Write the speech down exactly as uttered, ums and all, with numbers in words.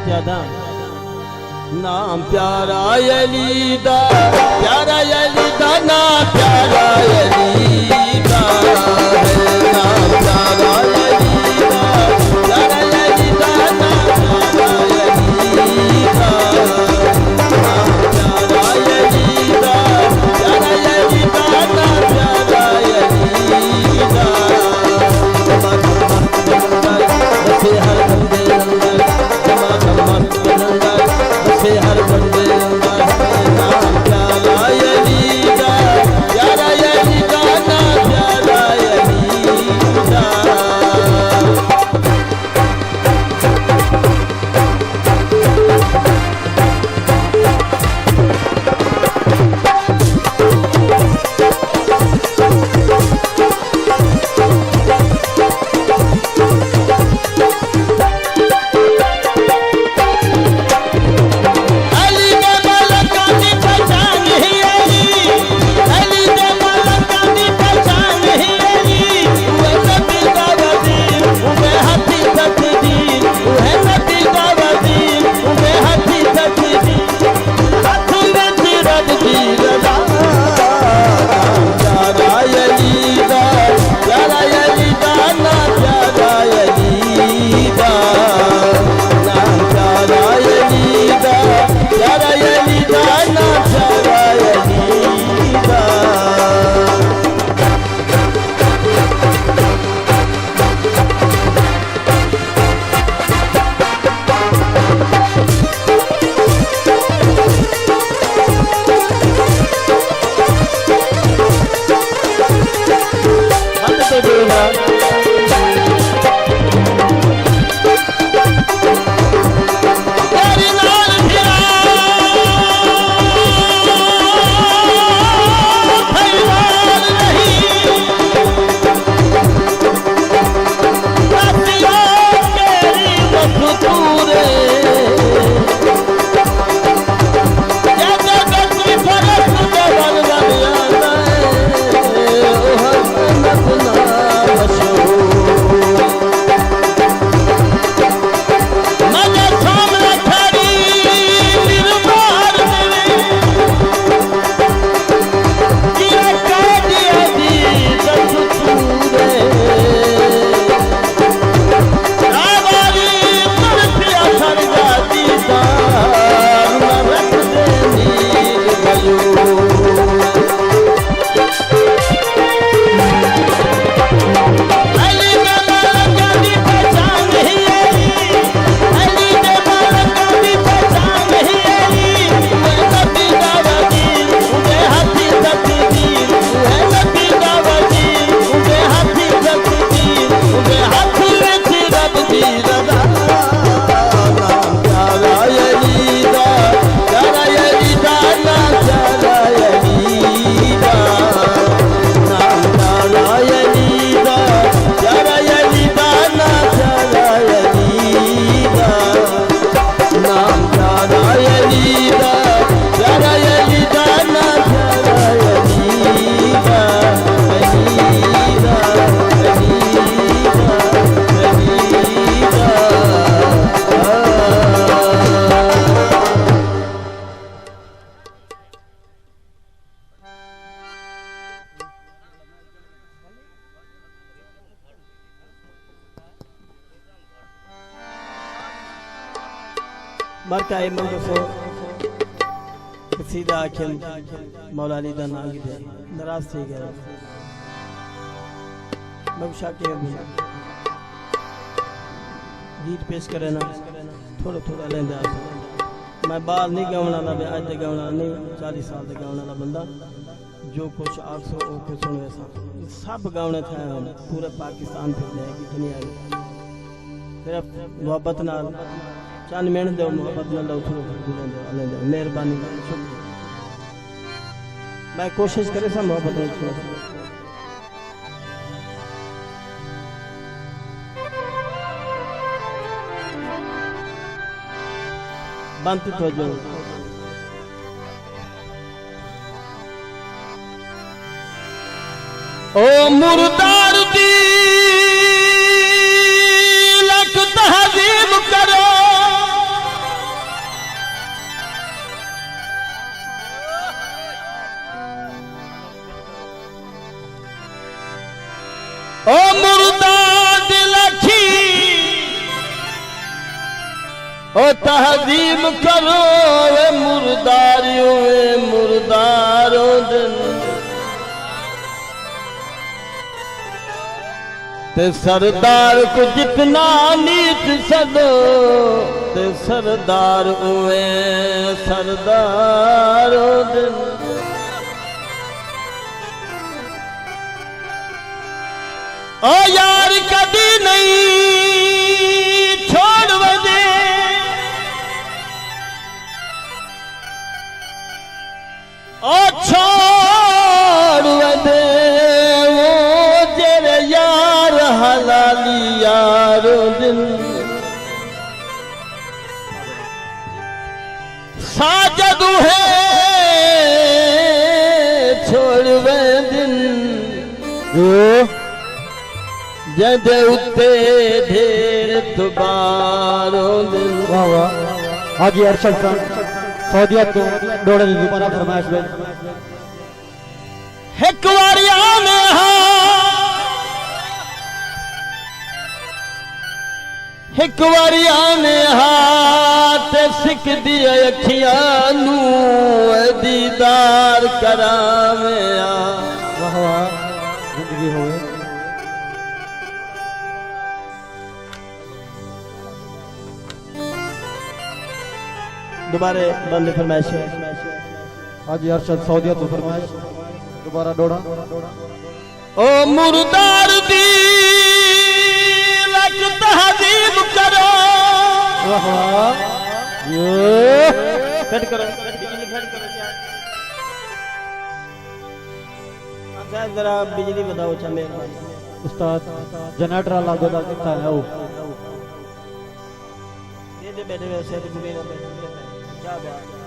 زیادہ۔ نام پیارا علی دا، پیارا علی دا، نام پیارا علی دا، نام پیارا علی دا، پیارا علی دا، نام پیارا علی دا، نام پیارا علی دا، پیارا علی دا، نام پیارا علی دا۔ مرکا اے من ݙسو، قصیدہ آکھیم، مولا علی دا ناں گھدے، ناراض تھی ڳئے۔ میں شاکر ابو گیت پیش کرے نا، تھوڑا تھوڑا لیندا ہاں۔ میں ٻال نہیں ڳاوݨ والا، میں اڄ دے ڳاوݨ والا نہیں، چالیس سال دے ڳاوݨ والا بندہ۔ جو کچھ آکھسو، او کچھ سݨ ویساں۔ سب ڳاوݨے تھئے ہن، پورے پاکستان پھردے ہیں، کہ دنیا وچ۔ صرف محبت نال، چند منٹ ݙیو، محبت نال ݙیو، تھوڑے گھر ڳلیں ݙیو، ہلیں ݙیو۔ مہربانی، شکریہ۔ میں کوشش کریساں محبت نال سݨیساں۔ بند تھی تھو جو۔ او مردار دی لکھ تہذیب کرو۔ او تہذیب کرو، اے مرداریوں، اے مرداروں دن۔ تے سردار کوں جتنا نیچ سݙو، تے سردار اویں سرداروں دن۔ او یار کدی نہیں چھوڑ ویندے، او چھوڑ ویندے، او جیڑھے یار حلالی یار دن۔ ساجد اوہے چھوڑ ویندن، جیندے اتے ڈھیر اعتبار ہوندن۔ واہ واہ۔ حاجی ارشد خان سعودیہ توں ݙوہڑے دی دوبارہ فرمائش وچ۔ ہک واری آنے ہاں، ہک واری آنے ہاں تے سکدی اکھیاں نوں دیدار کراویں آ۔ واہ واہ، زندگی ہووے۔ دوبارے بندے فرمائش ہے۔ حاجی ارشد سعودیہ توں فرمائش، دوبارہ ݙوہڑا۔ او مردار دی لک تہذیب کرو۔ واہ واہ۔ یو۔ فٹ کرو، بجلی فٹ کرو کیا؟ اچھا، ذرا بجلی ودھاؤ، اچھا، مہربانی۔ استاد، جنریٹر والا گودا کتھاں ہے او؟ دے دے بیٹھے ہوئے، سر گھمے نہ بیٹھے۔ کیا بات ہے۔